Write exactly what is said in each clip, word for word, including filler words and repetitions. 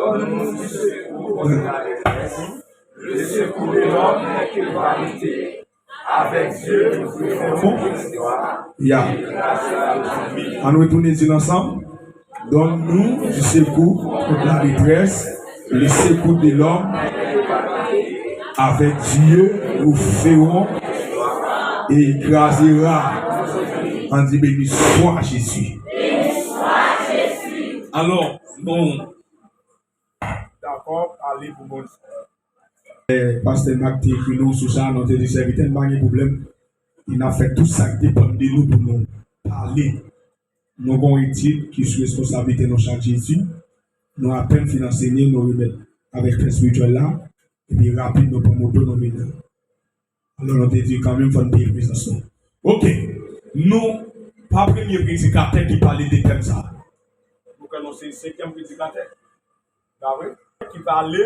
Donne-nous du secours au temps de la détresse. Le secours de l'homme n'est que vanité. Avec Dieu, nous ferons une histoire. Ya. Ann retounen di l ansanm. Donne-nous du secours contre la détresse, le secours de l'homme. Avec Dieu, nous ferons et il gracera. Ann di, béni soit Jésus. Alò, nou dakò, pale pou Bondye. Eh, Pastè Marc te ekri nou sou sa, nou te di sèvitè n pa gen pwoblèm. E n ap fè tout sa k depann de nou pou nou pale. Nou gen yon etid ki sou responsablite nou chak jedi. Nou apèn fin ansenye, nou remèt avèk pè espirityèl la. Epi rapid, nou pran moto, nou mennen. Alò, nou te di kanmenm, fò n peye prezans nou. Oke. Nou pa premye predikatè ki pale de tèm sa. Nou kwè nou se senkyèm predikatè. Ki pale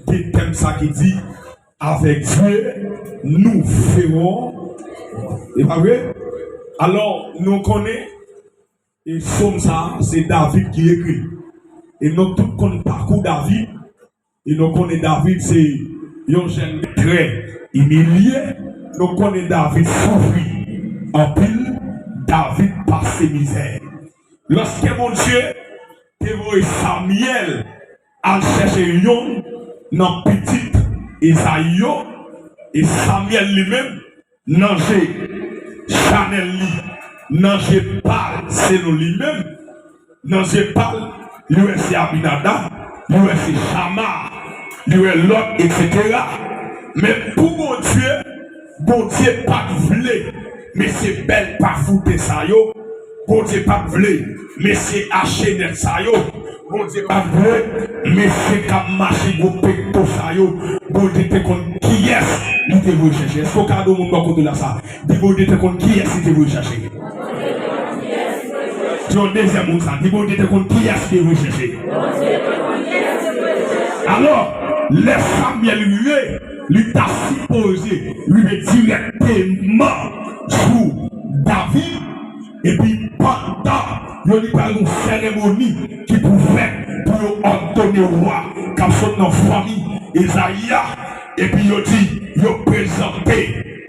de tèm sa ki di, avec Dieu, nous ferons. E pa vre? Alò, nou konnen, e sòm sa, se David ki ekri l. E nou tout konn pakou David. E nou konnen David se yon jèn trè imilye. Nou konnen David soufri anpil. David pase mizè. Lòske Bondye te voye Samyèl al chèche yonn nan pitit Ezayi yo, e Samyèl li menm, nan je Chanèl li, nan je pa l, selon li menm, nan je pa l, li wè se Abinadab, li wè se Chama, li wè lòt, etsetera. Men pou Bondye, Bondye pa t vle mesye bèl pafoute sa yo. Bondye pa t vle mesye achenèt sa yo. Bondye pa t vle mesye k ap mache gwo pekto sa yo. Bondye te konn kiyès li te voye chèche. Èske w ka di yon moun bò kote w la sa? Di, Bondye te konn kiyès li te voye chèche. Di yon dezyèm moun sa. Di, Bondye te konn kiyès li te voye chèche. Alò, lè Samyèl rive, li ta sipoze rive dirèkteman sou David, epi pandan yo li pral yon seremoni ki pou fèt pou yo òdone wa k ap sot nan fanmi Ezayi a, epi yo di yo prezante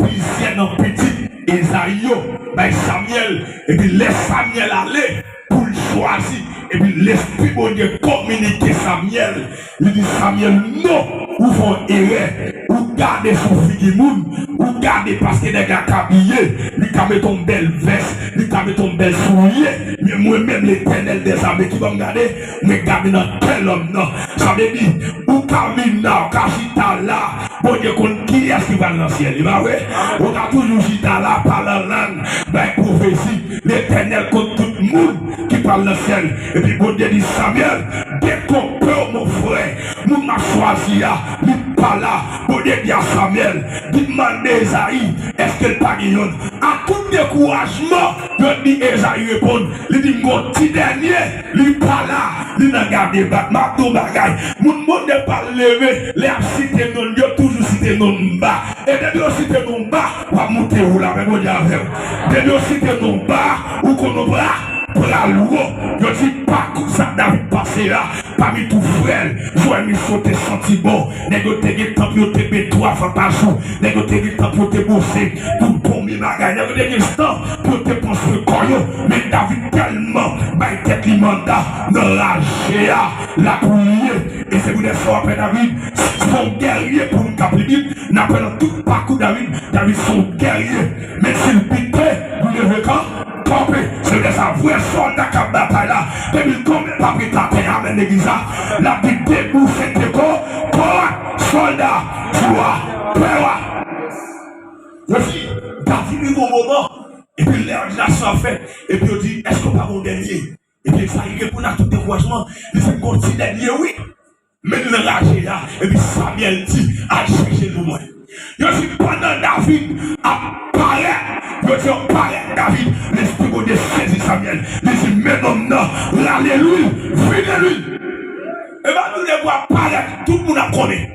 plizyè nan pitit Ezayi yo bay Samyèl, epi lè Samyèl ale pou l chwazi, epi Lespri Bondye kominike Samyèl, li di Samyèl, non, ou fè yon erè, ou gade sou figi moun, ou gade paske nèg la ka abiye, li ka mete yon bèl vès, li ka mete yon bèl soulye, men mwen menm Letènèl dèzame ki ban m gade, mwen gade nan kè lòm nan. Sa vle di, ou ka vin la, ou ka chita la, Bondye konn kiyès ki pral nan syèl, li pa vre? Ou ka toujou chita la, pale an lang, bay pwofesi, Letènèl konn tout moun ki pral nan syèl. Epi Bondye di Samyèl, dekonpe w, mon frè. Moun m ap chwazi a, li pa la. Bondye di a Samyèl, di mande Ezayi, èske l pa gen yonn? A tout dekourajman, yo di Ezayi reponn, li di, m gon ti dènye, li pa la, li nan gade bat. M ap di w bagay, moun Bondye pa leve, lè y ap site non l, yo toujou site non m ba. E depi yo site non w ba, w ap moute wo la, men Bondye avè w. Depi yo site non w ba, ou konn ou pra, pral wo. Yo di pa konsa David pase a, pami tout frè l, Joël Michon te santi bon. Nèg yo te gen tanp yo te bwè twa fwa pa jou. Nèg yo te gen tanp yo te bwose tout bon bagay. Nèg yo te gen tan pou yo te panse kò yo. Men David tèlman bay tèt li manda nan raje a, l ap kriye. E se poutèt sa w ap wè David se yon gèrye pou moun k ap li Bib. N ap wè nan tout pakou David, David se yon gèrye. Men si l bite, li leve kan, kanpe. Se lè sa vrè sòlda k ap batay la. Depi l tonbe, l p ap ret atè. Amèn, legliz la. L ap di debout, sete ko, kò, sòlda, di wa, pè wa. Yo di, David rive yon moman, epi lè òdinasyon ap fèt, epi yo di, èske w pa gon dènye? Epi Ezayi reponn ak tout dekourajman, li di, m gon ti dènye, wi. Men l nan raje a, epi Samyèl di, al chèche l pou mwen. Yo di, pandan David ap parèt, yo di, yo parèt David, Lespri Bondye sezi Samyèl. Li di, men nonm nan, rale lwil, vide lwil. E m ap di w, depi w ap parèt, tout moun ap konnen.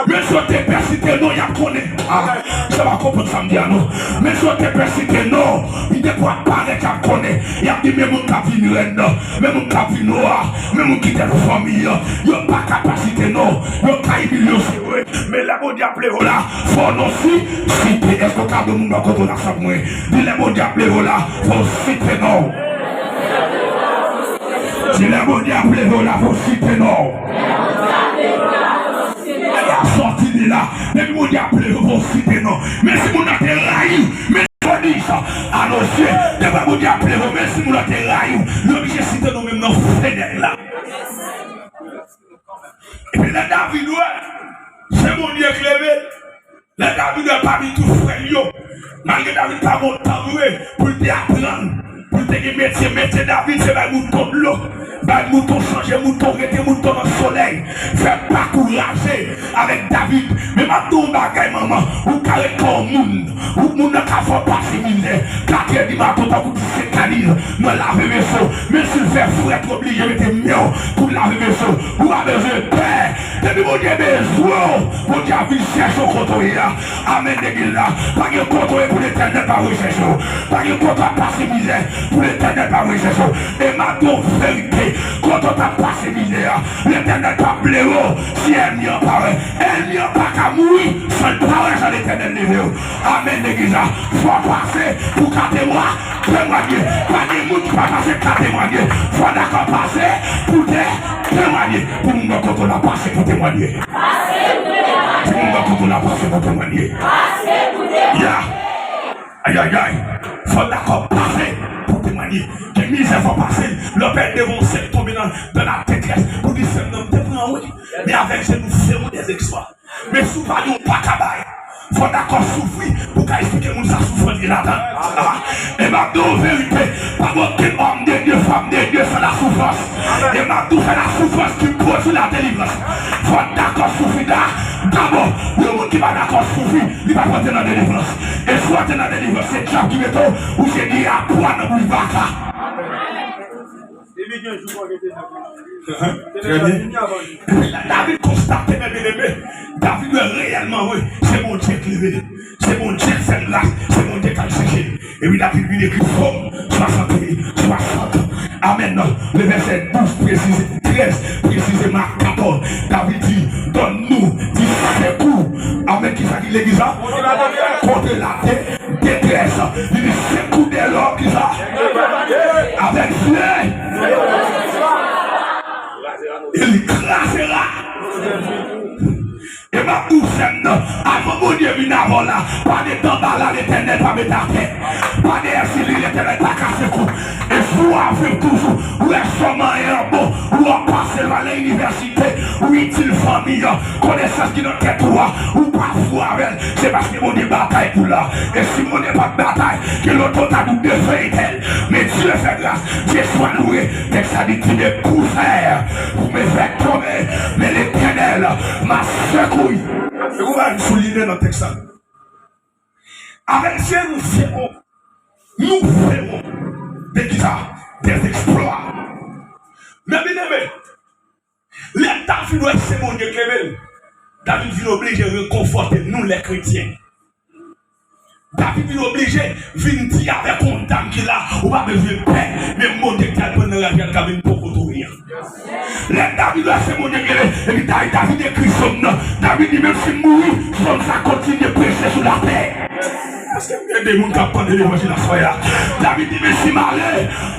Men si w te pèsite non, y ap konnen. Ah, sa pa konprann sa m di a non. Men si w te pèsite non, li depi w ap parèt, y ap konnen. Y ap di, men moun k ap vin rèn nan, men moun k ap vin wa, men moun ki tèt fanmi an. Yo pa ka pa site non. Yo ka imilye w, se vre. Men lè Bondye ap leve w la, fò w non si, site. Èske w ka di moun bò kote w la sa pou mwen? Di lè Bondye ap leve w la, fò w site non. Di lè Bondye ap leve w la, fò w site non. Lè w sòti de la, depi Bondye ap leve w, fò w site non. Men si moun nan te rayi w, men jodi sa, alò se, depi Bondye ap leve w, men si moun nan te rayi w, li oblije site non menm nan fenèt la. Epi lè David wè, se Bondye k leve l. Lè David wè pami tout frè l yo, malgre David pa gen yon tanbouren pou l te aprann, pou l te gen metye, metye David se bay mouton dlo, bay mouton, chanje mouton, rete mouton nan solèy, fè pakou raje avèk David. Men m ap di w yon bagay, manman, ou ka ret kòm yon moun, ou moun nan ka fè w pase mizè, katrè di maten tankou ti se kaliz nan lave veso, men si l fè frèt, ou oblije mete men w pou l lave veso. Ou pa bezwen pè. Depi Bondye bezwen w, Bondye ap vin chèche w kote w ye a. Amèn, legliz la. Pa gen kote w ye pou Letènèl pa vin chèche w. Pa gen kote w ap pase mizè pou Letènèl pa vin chèche w. E m ap di w verite, kote w t ap pase mizè a, Letènèl p ap leve w si ènmi an pa wè. Ènmi an pa ka mouri san l pa wè jan Letènèl leve w. Amèn, legliz la. Fò w pase pou ka temwa-, temwanye. Pa gen moun ki pa pase ka temwanye. Fò w dakò pase pou te-, temwanye. Pou moun bò kote w la, pase pou temwanye. Pou moun bò kote w la, pase pou temwanye. Ya. Ayayay. Fò w dakò pase pou temwanye. Gen mizè fò w pase. Lè w pè devan w sè k tonbe nan, nan la détresse, pou di sè m nan, m te pran wi. Men avèk Jezi nou fè yon dèzèksplwa. Men si w pa gen, w pa ka bay. Fò w dakò soufri pou w ka eksplike moun sa soufrans gen ladan l. Ah, e m ap di w verite, pa gen okenn òm de Dye, fanm de Dye san la soufrans. E m ap di w se la soufrans ki pwodui la delivrans. Fò w dakò soufri da-, dabò. Yon moun ki pa dakò soufri, li p ap antre nan delivrans. E si w antre nan delivrans, se dyab ki mete w, ou se gen apwa nan bouch baka. Trè byen. Epi lè David konstate, men byeneme, David wè reyèlman, wi, se Bondye k leve l. Se Bondye k fè l gras, se Bondye k al chèche l. Epi David vin ekri Sòm swasant, swasant. Amèn. Le vèsè douz presize, trèz presizeman ak katòz. David di, donne-nous du secours. Amèn. Kisa ki legliz la? Contre la dé-, détresse. Li di sekou dèlò, kisa? Avèk zye. E li kraze la. E m ap di w, sè m nan, avan Bondye vin avè w la, pa de danbala Letènèl pa met atè. Pa de èsili Letènèl pa kase kou. E si w avè m toujou, ou wè sòm an bon, ou ap pase l, w ale inivèsite, ou itil fanmi an, konesans ki nan tèt ou a, ou pa fou avè l, se paske Bondye batay pou la. E si Bondye pa t batay, ke loto ta di w defen etèl. Men Dye fè gras, Dye swa louwe. Tèks la di, tu me poussais pour me faire tomber, mais l'Éternel m'a secouru. Se pou bagay m souliye nan tèks la. Avèk Dye nou se bon. Nou se bon. De kisa? Des exploits. Men byeneme, lè David wè se Bondye k leve l, David vin oblije rekonfòte nou lè kretyen. David vin oblije vin di avèk yon dam ki la, ou pa bezwen pè, men Bondye ki al pran nan ravyan ka vin poko tou ri an. Lè David wè se Bondye ki leve, epi David, David ekri sòm nan. David di, menm si m mouri, sòm sa kontinye preche sou latè. Èske m gen de moun k ap tande levanjil aswè a? David di, menm si m ale,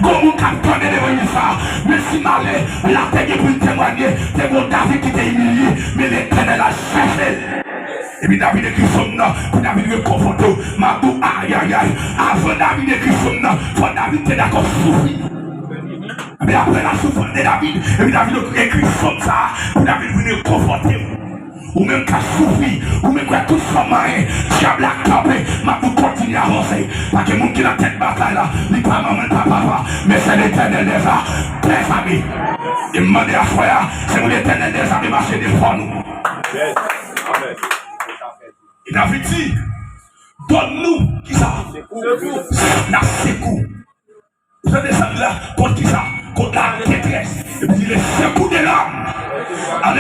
gon moun k ap tande levanjil sa. Menm si m ale, latè gen pou l temwanye. Te gon David ki te imilye, men Letènèl al chèche l. Epi David ekri sòm nan pou David rekonfòte w. M ap di w, ayayay, avan David ekri sòm nan, fò David te dakò soufri. Men apre la souffrance de David, epi David ekri sòm sa a pou David vin rekonfòte w. Ou menm k ap soufri, ou menm k wè tout sa w manyen, dyab la kanpe, m ap di w kontinye avanse. Paske moun ki nan tèt batay la, li pa manman, li pa papa, men se Letènèl dèzame, dèzame. E m mande aswè a, se pou Letènèl dèzame mache defann ou. Amen. Amen. E David di, donne-nous, kisa? Sekou. La sekou. Ou tande sa m di la? Kont kisa? Kont la détresse. Epi di, le secours de l'âme.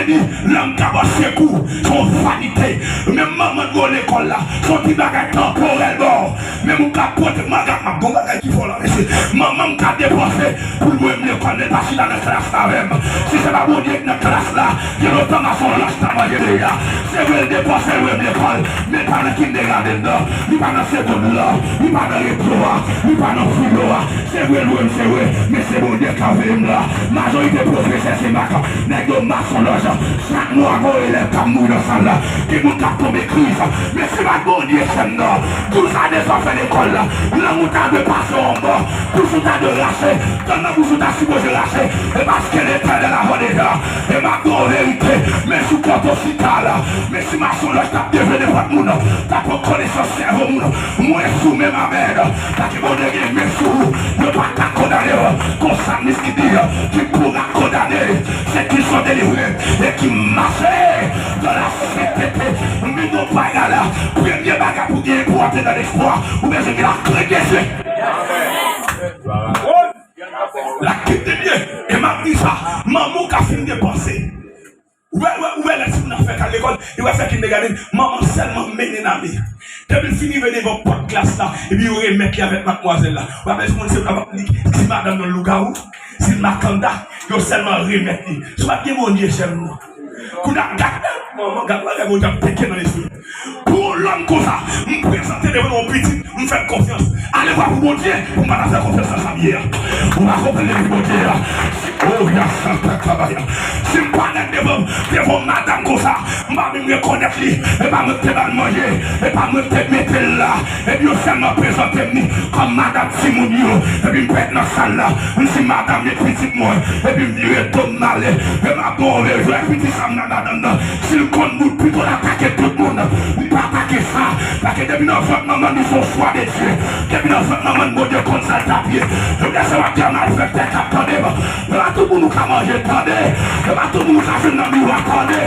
Li, lè m ka ba w sekou, se yon vanite. Menm manman dwe w lekòl la, se yon ti bagay tanporèl ba w. Menm ou ka pote, m ap gad, m ap gon bagay ki fò la, mesye. Manman m ka depanse pou l voye m lekòl, men l pa chita nan klas la avè m. Si se pa Bondye ki nan klas la, gen lontan mason lòch ta manje deja. Se vre l depanse l voye m lekòl, men l pa nan kindergarten nan, li pa nan segonn lan, li pa nan retro a, li pa nan filo a. Se vre, lwen m se vre, men se Bondye k ap veye m la. Majorite pwofesè se mak, nèg yo masonlòj. Chak mwa, gon elèv k ap mouri nan sal la. Gen moun k ap tonbe kriz. Men si pa t Bondye, sè m nan, douz ane sa w fè lekòl la, lang ou ta dwe pase yon bò, bouch ou ta dwe rache, tann nan bouch ou ta sipoze rache. E paske Letènèl avè w deja. E m ap di w verite, men sou kote w chita la, men si masonlòj t ap devye nenpòt moun, t ap pran konesans sèvo moun, mwen sou menm, amèn. Paske Bondye gen men sou ou, yo pa ka kondane w. Kon salmis ki di, qui pourra condamner ceux qui sont délivrés et qui marchent dans la sainteté? Men nou pa egale. Premye bagay pou genyen pou w antre nan lespwa, ou bezwen gen la crainte de Dieu. La crainte de Dieu. E m ap di sa, manman w ka fin depanse. Ou wè, ou wè, ou wè lè timoun nan fèk al lekòl, li wè fèk kindergarten, manman sèlman mennen n ale. Depi l fin rive devan pòt klas la, epi yo remèt li avèk madmwazèl la. Ou pa bezwen konn se, li, si madanm nan lougawou, si l makanda, yo sèlman remèt li. Si w pa t gen Bondye, sè m nan. Kounye a, gad, manman, gad bagay Bondye ap peke nan lespri. Pou yon lòm konsa, m prezante devan yon pitit, m fè l konfyans. Alevwa pou Bondye, pou m pa ta fè konfyans nan sa m ye a. Ou pa konprann legliz Bondye a. Oh, ya santa kabaya. Si m parèt devan, devan yon madanm konsa, m pa menm rekonèt li. E pa mwen ki te ba l manje, e pa mwen ki te mete l la. Epi yo sèlman prezante m li kòm madanm timoun yo. Epi m pèt nan sal la. M di madanm e pitit mwen. Epi m vire do m ale. E m ap bon rejwe pitit sa m nan madanm nan. Si l konn bout pito l atake tout moun, li pa atake sa. Paske depi nan vant manman li se yon swa de Dye. Depi nan vant manman Bondye konn sa l t ap ye. Yo lèse w ap di a malfektè k ap tande m. E pa tout moun ou ka manje tande. E pa tout moun ou ka jwenn nan miwa tande.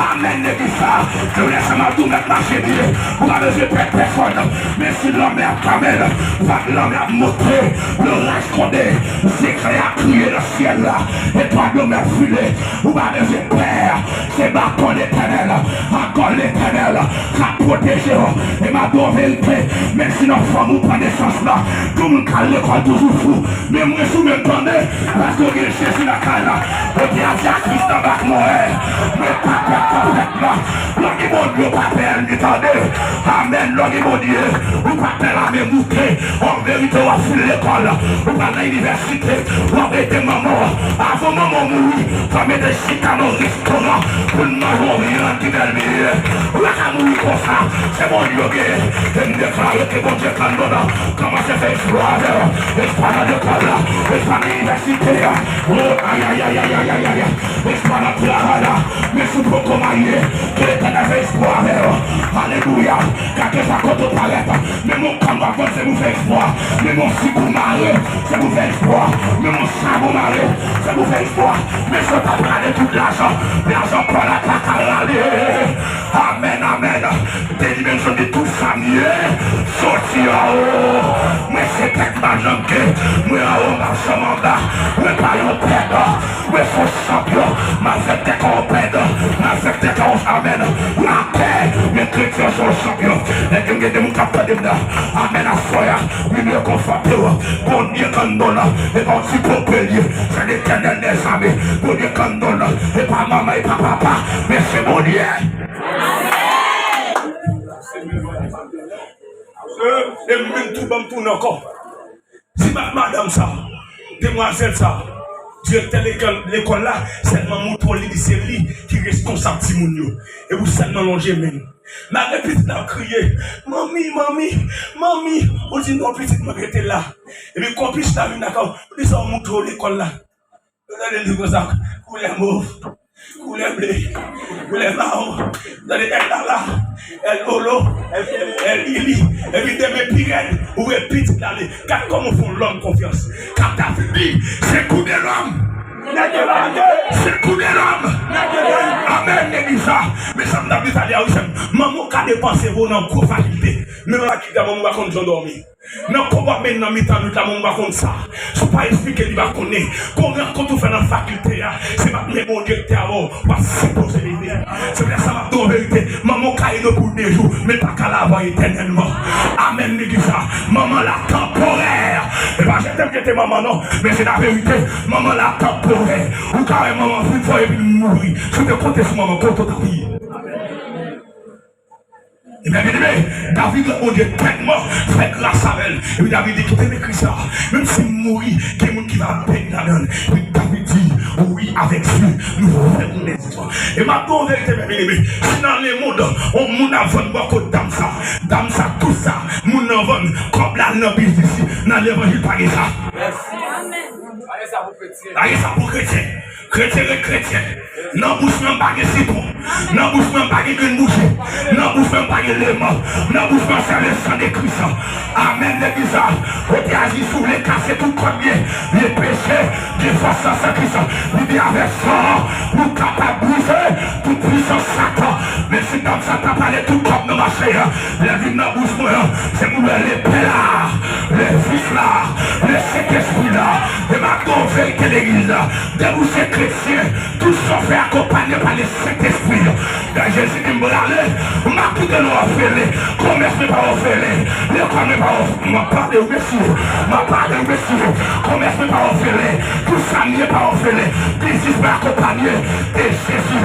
Amèn legliz sa. Yo lèse m ap di w mèt mache byen. Ou pa bezwen pè pèsòn. Men si lanmè ap, amèn, vag lanmè ap monte, loraj konde, zeklè ap kriye nan syèl la, etwal yo mèt file. Ou pa bezwen pè, se baton Letènèl, agò Letènèl k ap pwoteje w. E m ap di w verite, menm si nan fanmi w pran nesans la, tout moun k al lekòl toujou fou, men mwen sou menm tande, paske w gen Jezi lakay la. Ou te adyakris nan bak mwen, men pa pè pwofèt la. Lè w gen Bondye, w pa pè ènmi tande. Amèn, lè w gen Bondye, ou pa pè lame moute. An verite, w ap fin lekòl, ou pral nan inivèsite, w ap ede manman w. Avan manman w mouri, w ap mete chita nan restoran pou l manje yon vyann ki bèl byen. Ou pa ka mouri konsa, se Bondye w genyen. E m deklare ke Bondye kanmenm kòmanse fè eksplwa avè w. Eksplwa nan lekòl la, eksplwa nan inivèsite a. O, ayayayayayayay. Eksplwa nan travay la. Men si w poko marye, ke Letènèl fè eksplwa avè w. Alelouya. Gade sa kote w parèt. Men yon kann w ap vann, se pou fè eksplwa. Men yon sik ou mare, se pou fè eksplwa. Men yon chabon mare, se pou fè eksplwa. Men si w ta prale tout lajan, lajan kò la pa ka rale. Amèn, amèn. Delivrans li tou sa m ye, soti anwo. Mwen se tèt m pa janm ke, mwen anwo m pa janm anba. Mwen pa yon pèdan, mwen se yon chanpyon. Malfektè ka yon pèdan, malfektè ka yon, amèn, lapè. Men kretyen se yon chanpyon. Nèg yo gen de moun k ap tande m nan. Amèn, aswè a, wi, m rekonfòte w. Bondye k anndan w lan, e pa yon ti pope l ye. Se Letènèl dèzame. Bondye k anndan w lan, e pa manman, e pa papa, men se Bondye. E m menm tou ban m tounen ankò. Si ma-, madanm sa, demwazèl sa, direktè lekòl, lekòl la, sèlman montre w li di se li ki responsab timoun yo. E pou sèlman lonje men l. Malgre pitit la ap kriye, "Manmi, manmi, manmi." Ou di, "Non, pitit mwen, rete la." Epi konplis la vin lakay ou, li sa w montre w lekòl la. Yo tande l di konsa, koulè mov, koulè ble, koulè mawon. Yo tande èl lala, èl lolo, èl ili. Epi demen pi rèd, ou wè pitit la ale. Gad kòman w fè yon lòm konfyans. Kap David di, se kou de lòm. Se kou de lòm. Amèn, legliz la. Men sa m t ap di talè a, wi, sè m. Manman w ka depanse pou w nan gwo fakilte. Nan lagit la, manman pa konn jan dòmi. Nan kòb w ap mennen nan mitan nwit la, manman pa konn sa. Si w pa esplike, li pa konnen. Gon rankont ou fè nan fakilte a, se pa t men Bondye ki te avè w, w pa t sipoze leve. Se pou sa m ap di w verite, manman w ka ede w pou de jou, men l pa ka lave w etènèlman. Amèn, legliz la. Manman la tanporè. E pa jete m jete manman non, men se laverite. Manman la tanporè. Ou ka wè manman fin fò epi l mouri. Si w te konte sou manman, kote w t ap ye? Ebyen, byeneme, David, Bondye tèlman fè gras avè l. Epi David di, kite m ekri sa. Menm si m mouri, gen moun ki va beni ladan l. Epi David di, wi, avèk Dye, nou fè moun egzistans. E m ap di w verite, byeneme, si nan lemonn, yon moun ap vann bò kot dam sa, dam sa, tout sa, moun nan vann, kòb la al nan biznis li, nan levanjil pa gen sa. Pa gen sa pou kretyen. Kretyen ret kretyen. Nan bouch mwen, m pa gen sitwon. Nan bouch mwen, m pa gen grenn bouji. Nan bouch mwen, m pa gen leman. Nan bouch mwen, sèl le san de Kris. Amèn, legliz la. Kote Aziz, si w vle kase tout kòd vye, vye peche, gen fòs nan san Kris. Li di, avèk san an, nou kapab brize tout pwisans Satan. Men si dam sa ta pale tout kòb nan mache a, lè l vin nan bouch mwen an, se pou wè lepè la, le vif la, le Sentespri la. E m ap di w verite, legliz la. Depi w se kretyen, tout sa w fè akonpanye pa le Sentespri. Jezi di m prale, m ap kite nou òfelen. Komès mwen pa òfelen. Lekòl mwen pa òfelen. M ap pale w, mesye. M ap pale w, mesye. Komès mwen pa òfelen. Tout sa m ye pa òfelen. Biznis mwen akonpanye de Jezi.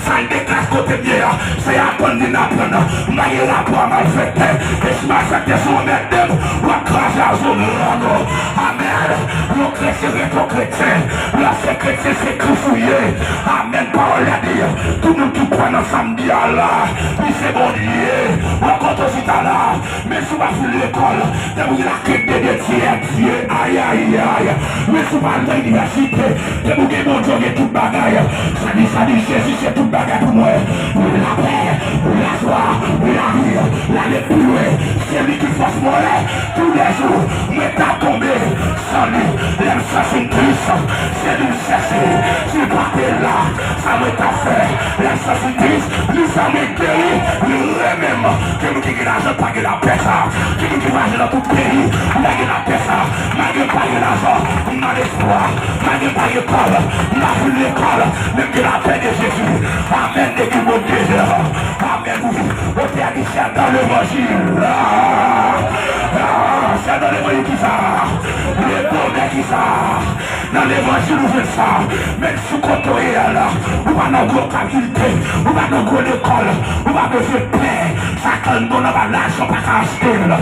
Sal de klas kote m ye a, se aprann li n aprann. M pa gen rapò a malfektè. E si malfektè se yon mèt de m, w ap kraze a zo nan non. Amèn. Yon kretyen ret yon kretyen. Lè w se kretyen, se Kris ou ye. Amèn. Pawòl la di, tout moun ki kwè nan sa m di a la, li se Bondye. Ou wè kote w chita la, menm si w pa fin lekòl, depi w gen lakre de Dye, Dye, ayayay. Menm si w pa al nan inivèsite, depi w gen Bondye, w gen tout bagay. Sa di, sa di, Jezi se tout bagay pou mwen. Lapè, lajwa, lavi, l ale pi lwen. Se li ki fòs mwen. Toulèjou, mwen ta tonbe san li. Lè m santi m tris, se li m chèche. Si l pa te la, sa mwen t ap fè? Lè m santi m tris, li fè mwen geri, li renmen m. Gen moun ki gen lajan, pa gen lapè sa. Gen moun ki vwayaje nan tout peyi, pa gen lapè sa. Malgre m pa gen lajan, m nan lespwa. Malgre m pa gen kòb, m pa fin lekòl, men m gen lapè de Jezi. Amèn, legliz Bondye. Amèn, wi. Otè a di, c'est dans l'évangile. Ah, ah, c'est dans l'évangile ki sa? Le bonè ki sa? Nan levanjil ou jwenn sa. Menm si kote w ye a la, ou pa nan gwo fakilte, ou pa nan gwo lekòl, ou pa bezwen pè. Sa k anndan w lan pa, lajan pa ka achte l.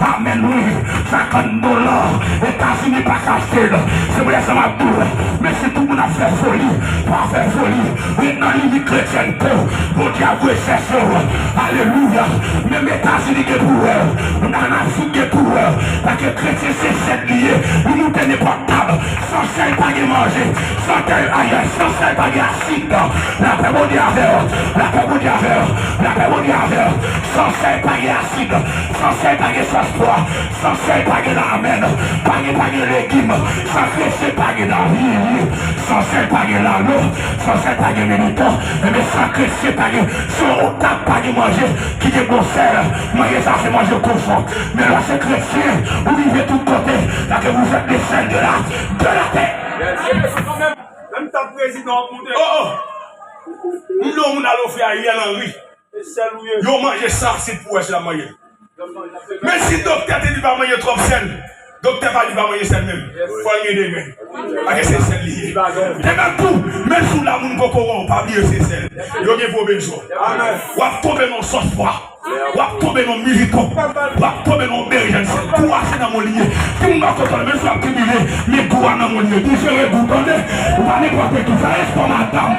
Amèn, wi. Sa k anndan w lan, Etazini pa ka achte l. Se pou sa m ap di w, men si tout moun ap fè foli, pa fè foli. Ret nan limit kretyènte w. Bondye ap rechèche w. Alelouya. Menm Etazini gen pou wè w. Ann Afrik gen pou wè w. Paske kretyen se sèl li ye. Li moute nenpòt tab. San sèl pa gen manje. San sèl, ayay, san sèl pa gen asid. Lapè Bondye avè w. Lapè Bondye avè w. Lapè Bondye avè w. San sèl pa gen asid. San sèl pa gen sòs pwa. San sèl pa gen, amèn, pa gen, pa gen legim. San kretyen pa gen lavi. San sèl pa gen lalo. San sèl pa gen militan. Ebyen, san kretyen pa gen, sou yon tab pa gen manje ki gen bon sèl. Manje sa se manje kochon. Men lè w se kretyen, ou rive tout kote, paske vous êtes le sel de la, de la terre. Menm tan prezidan ap monte. Oh, oh. M di yon moun al ofri Ariel Henry. Yo manje sa, se pou wè si l ap manje. Men si doktè te di pa manje twòp sèl, doktè pa di pa manje sèl menm. Fò l gen de grenn. Paske se sèl li ye. De menm tou, menm si w la moun poko wè w, pa bliye se sèl. Yo gen pwoblèm sou w. W ap tonbe nan sòs pwa. W ap tonbe nan militan. W ap tonbe nan berejèn sèl. Kou a se nan men li ye. Di moun bò kote w la, menm si w ap tribile, men kou a nan men li ye. Di jere gou, tande. Ou pa nenpòt ki, sa respè madanm.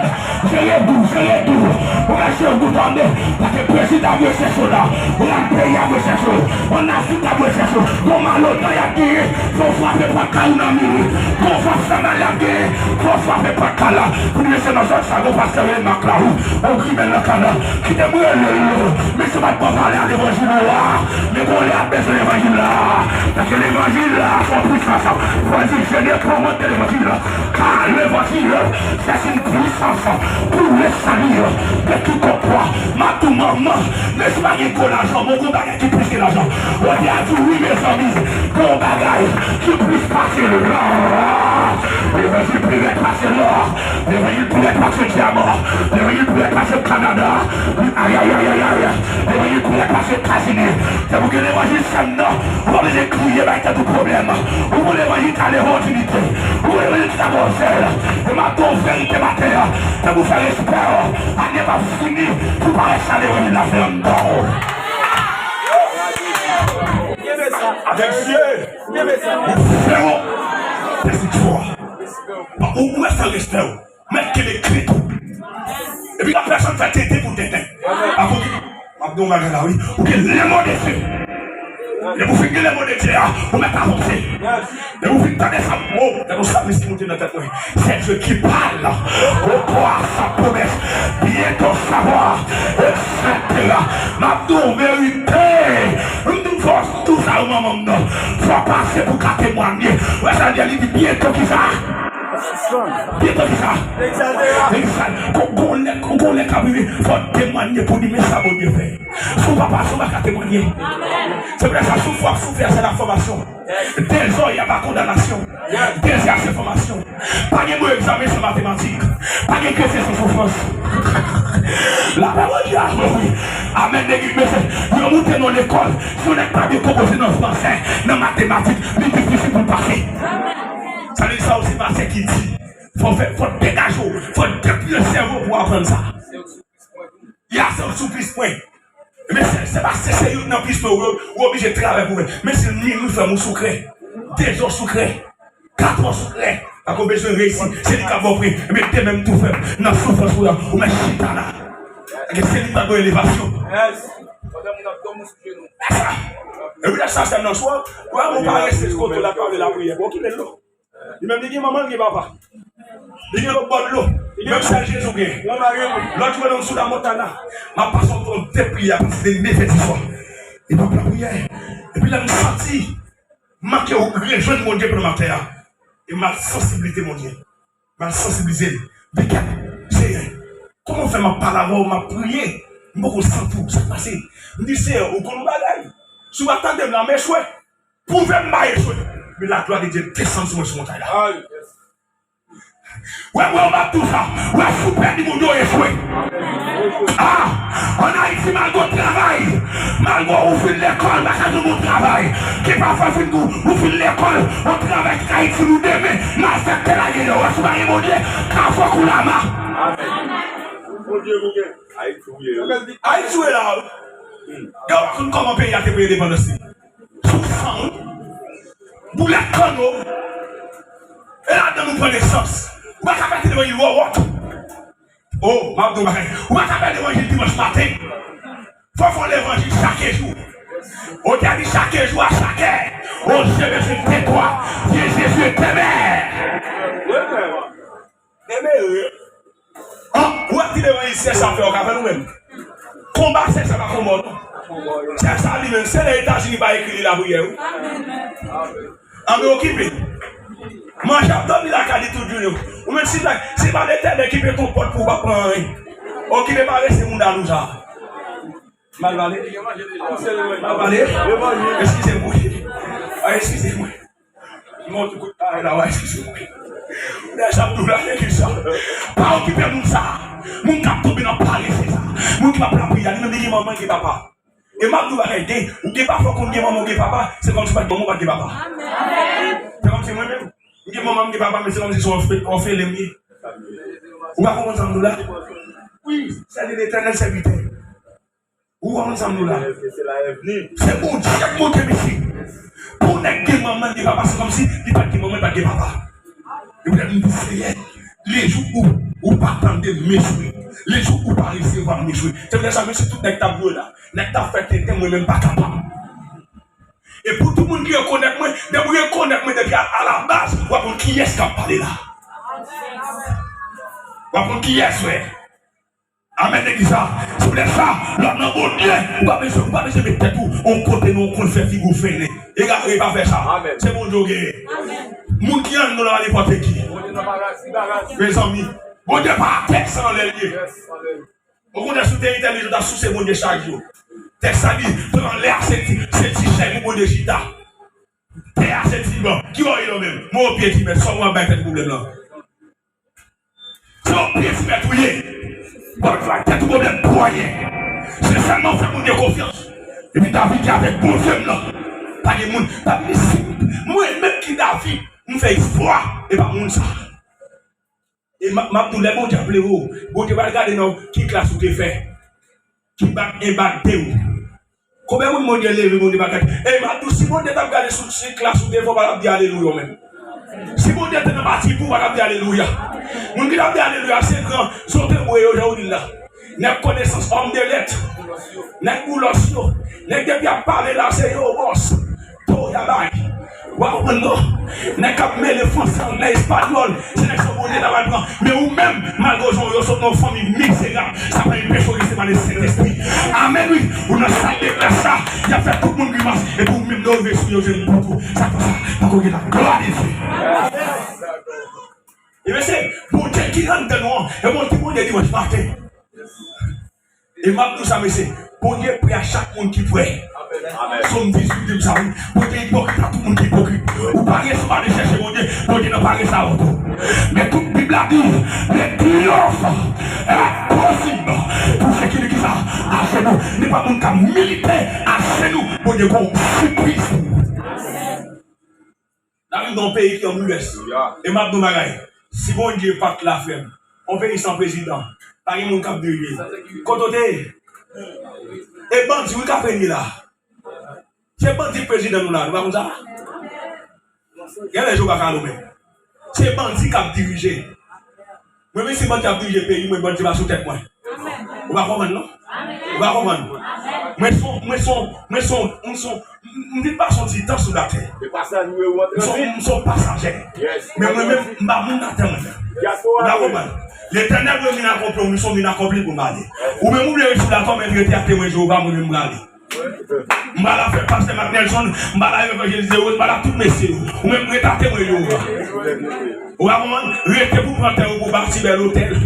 Jere gou, jere gou. Ou ka jere gou, tande. Paske prezidan ap rechèche w la. Rèn peyi ap rechèche w. Ann Afrik ap rechèche w. Gon mal odan y ap genyen. Fò w frape pòt kay ou nan miri. Gon fò fè mal y ap genyen. Fò w frape pòt kay la. Pou di mesye nan zòn sa, gon pastè rele Mak Lawou. On grimèl nan kanal. Kite m rele l. Mesye pa t Pale a levanjil ou a, men gon lè ap bezwen levanjil la. Paske levanjil la se yon pwisans. Fò di, je ne commande levanjil. Car l'évangile, c'est une puissance pour le salut de quiconque croit. M ap di w manman, men si pa gen gwo lajan, bon, gon bagay ki plis ke lajan. Bondye a di wi, mezanmi, gon bagay ki plis pase lò. Levanjil pi rèd pase lò. Levanjil pi rèd pase dyaman. Levanjil pi rèd pase Kanada. Ayayayayay. Levanjil pi rèd pase Etazini. Se pou gen levanjil sèm nan. Ou pa bezwen kriye bay tèt ou pwoblèm. Ou pou levanjil ka leve w dinite. Ou pou levanjil ki ka ba w zèl. E m ap di w verite maten an. Tankou fè respè w. Ane p ap fini pou parèt sa levanjil la fè anndan w. Avèk Dye, ou fè w. Mèsi Jewova. Ou wè fè respè w. Mèt kenbe kle tou. Epi la pèsonn fè tenten pou tenten. Akote, m ap di w yon bagay la, wi. Ou gen lèmò de Dye. Depi w fin gen lèmò de Dye a, ou mèt avanse. Depi w fin tande sa, o, gade yon salmis ki monte nan tèt mwen. C'est Dieu qui parle au corps à sa promesse. Bientôt savoir, et cetera. M ap di w verite. M di w fòs, tout sa yo manman m nan. Fò pase pou ka temwanye. Wè sa l di, li di, bientôt kisa? Bientôt kisa? Egzal. Gon, gon lè, gon lè k ap rive, fò w temwanye pou di, men sa Bondye fè. Si w pa pase, w pa ka temwanye. Se pou sa, souf w ap soufri a, se la fòmasyon. Dezòd a pa kondanasyon. Dezè a se fòmasyon. Pa gen bon egzamen san matematik. Pa gen kretyen san soufrans. Lapè Bondye a, wi. Amèn, nèg, mesye, yo moute nan lekòl. Si yon nèg pa byen konpoze nan fransè, nan matematik, li difisil pou l pase. Sa vle di sa, se pastè ki di. Fò fè, fò degaje w, fò depliye sèvo pou aprann sa. Ya se sou plis pwen. Men se, se pa se, se youn nan plis pwen ou, ou oblije travay pou wè. Men si minwi frè m ou sou krè, dezò sou krè, katwò sou krè, pa ko bezwen reyisi, se li k ap ba w pwen. Men demen m tou frè m, nan soufrans ou la, ou mèt chita la. Paske se li k ba w elevasyon. Sa. E wi, lè sa sèm nan swa, ou a moun parese kote l ap pale lapriyè. Bon, ki bèl lo. Li menm li gen manman, li gen papa. Li gen lòt bò dlo. Li gen menm sèl Jezi ou gen. Lòt jou nan sou la montana. M ap pase yon tan depliye a pase de nèf è di swa. E m ap lapriyè. Epi lè m santi, m manke rejwenn Bondye pandan m ap fè a. E m al sansibilize Bondye. M al sansibilize l. Dekèt, Seyè, kòman w fè m ap pale avè w, m ap priye, m poko santi w, sa k pase? M di, Seyè, ou konn yon bagay. Si w pa tande m la, m echwe. Pwouve m pa echwe. Men laglwa de Dye desann sou mwen sou montay la. Wè, wè, w ap tou sa. Wè, si w pèdi moun yo echwe. Ah, ann Ayiti, malgre w travay, malgre w fin lekòl, pa ka jwenn yon travay. Ki pafwa fin tou, ou fin lekòl, yon travay ki ka itil ou demen, malfektè lage deyò. Wè, si w pa gen Bondye, ka fòk ou lama. Ayiti w ye la, wi. Yo pa konn kòman peyi a te pran endepandans li. Sou san, wi. Boulèt kanno. E ladan nou pran nesans. Ou pa ka pèdi levanjil wòwòt. O, m ap di w bagay. Ou pa ka pèdi levanjil dimanch maten. Fò fè w levanjil chak jou. O, te di chak jou a chak è. O, je me suis tais-toi. Viens, Jésus, t'aimer. Demere. An, ou ap di levanjil sèch sa fè w ka fè nou menm. Konba sèch sa pa konba w non. Sèch sa li menm, se lè Etazini pa ekri li lapriyè wi. Ann okipe. Manje ap dòmi lakay li tout jounen. Ou menm si pa, si pa Letènèl ki pe konpòt pou w pa pran anyen. Okipe parese moun a nou sa. Mal pale. Mal pale. Eskize mwen. Ah, eskize mwen. Mwen te kout bagay la, w a eskize mwen. Dèyè sa m tou la legliz sa. Pa okipe moun sa. Moun k ap tonbe nan parese sa. Moun ki p ap lapriyè, li menm li gen manman, li gen papa. E m ap di w bagay, gen, ou gen papa, ou konn gen manman, ou gen papa, se kòmsi w pa t gen manman, ou pa t gen papa. Se kòmsi mwen menm, m gen manman, m gen papa, men se kòmsi se yon òfe-, òfelen m ye. Ou pa konprann sa m di w la? Wi, sèvi Letènèl, sèvitè. Ou konprann sa m di w la? Se Bondye k monte misye. Pou nèg gen manman, gen papa, se kòmsi li pa t gen manman, li pa t gen papa. E poutèt m di, Seyè, lejou ou, ou pa tande m, m echwe. Lejou ou pa resevwa m, m echwe. Se poutèt sa, mesye, tout nèg t ap jwe la. Nèg t ap fè tenten, mwen menm pa kapab. E pou tout moun ki rekonèt mwen, depi w rekonèt mwen depi a, a la baz, w ap konn kiyès k ap pale la. W ap konn kiyès, frè. Amèn, legliz la. Se poutèt sa, lè w nan Bondye, ou pa bezwen, ou pa bezwen met tèt ou yon kote non, ou konn fè figi w fennen. Egare, pa fè sa. Amèn. Se Bondye w genyen. Amèn. Moun ki anndan la, nenpòt ki. Bondye nan paradi, paradi. Mezanmi, Bondye pa atè, se anlè l ye. Yes, amèn. Okontrè, si w te entèlijan, w ta souse Bondye chak jou. Tèks la di, pran lè a, se ti, se ti chèz pou Bondye chita. Tè a se ti ban. Ki bò w ye la menm? Mwen o pye ti mèt. Sa w ap bay tèt pwoblèm lan? Se o pye ti mèt ou ye. Bon, fè tèt ou pwoblèm pou anyen. Se sèlman fè Bondye konfyans. Epi David di avèk Bondye m nan. Pa gen moun. David di si mwen menm ki David, m fè eksplwa, e pa moun sa. E m ap, m ap di w, lè Bondye ap leve w, Bondye pral gade nan ki klas ou te fè. Ki bak en, bak de ou. Konbyen moun Bondye leve, Bondye pa gade? E m ap di w, si Bondye t ap gade sou si klas ou te fè, w pa t ap di alelouya w menm. Si Bondye te nan pati pou w, w pa t ap di alelouya. Moun ki t ap di alelouya, se gran zotobre yo, jan w di l la. Nèg konesans, òm de lèt. Nèg boulos yo. Nèg depi ap pale la, se yo bòs. Toya bay. W a konprann non? Nèg k ap mele franse, anglè, espanyòl, se nèg sa Bondye ta pral pran. Men ou menm, malgre w se yon, yo sot nan yon fanmi mizerab, sa pa enpeche w resevwa le Sentespri. Amèn, wi. Ou nan sal de gras la, y ap fè tout moun grimas, epi ou menm lè w rive sou yo, w jwenn bout ou. Sa fè sa, pako gen la glwa de Dye. E mesye, Bondye ki anndan nou an, e Bondye ki Bondye dimanch maten. E m ap di w sa, mesye, Bondye prè a chak moun ki prè. Amèn. Sòm dizuit di m sa, wi. Bondye ipokrit a tout moun ki ipokrit. Ou parese, ou pa vle chèche Bondye, Bondye nan parese avè w tou. Men tout Bib la di, le triomphe est possible pour ceux qui, ki sa, ajenou. Nenpòt moun k ap milite ajenou, Bondye gen yon sipriz pou ou. N ap viv nan yon peyi ki an bouleves. E m ap di w bagay, si Bondye pa t la, frè m, yon peyi san prezidan, pa gen moun k ap dirije l. Kote w te ye? E bandi wi k ap renye la. Se bandi k prezidan nou la, nou pa konn sa? Genlè je w pa ka lou menm. Se bandi k ap dirije. Mwen menm si bandi ap dirije peyi mwen, bandi pa sou tèt mwen. Ou pa konprann non? Ou pa konprann? Mwen son, mwen son, mwen son, mwen son, m vin pase yon ti tan sou latè. M son, m son pasajè. Men mwen menm, m pa moun latè mwen menm. Ou pa konprann? Letènèl mwen vin akonpli, mwen son vin akonpli pou m ale. Ou menm ou vle ret sou latè, men rete ak temwen Jewova, mwen menm m prale. M pral fè pastè Marc Nelson, m pral evanjelize yo, m pral tout mesye yo. Ou menm ret a temwen yo. Ou pa konprann? Rete pou pran tè yo pou bati bèl otèl.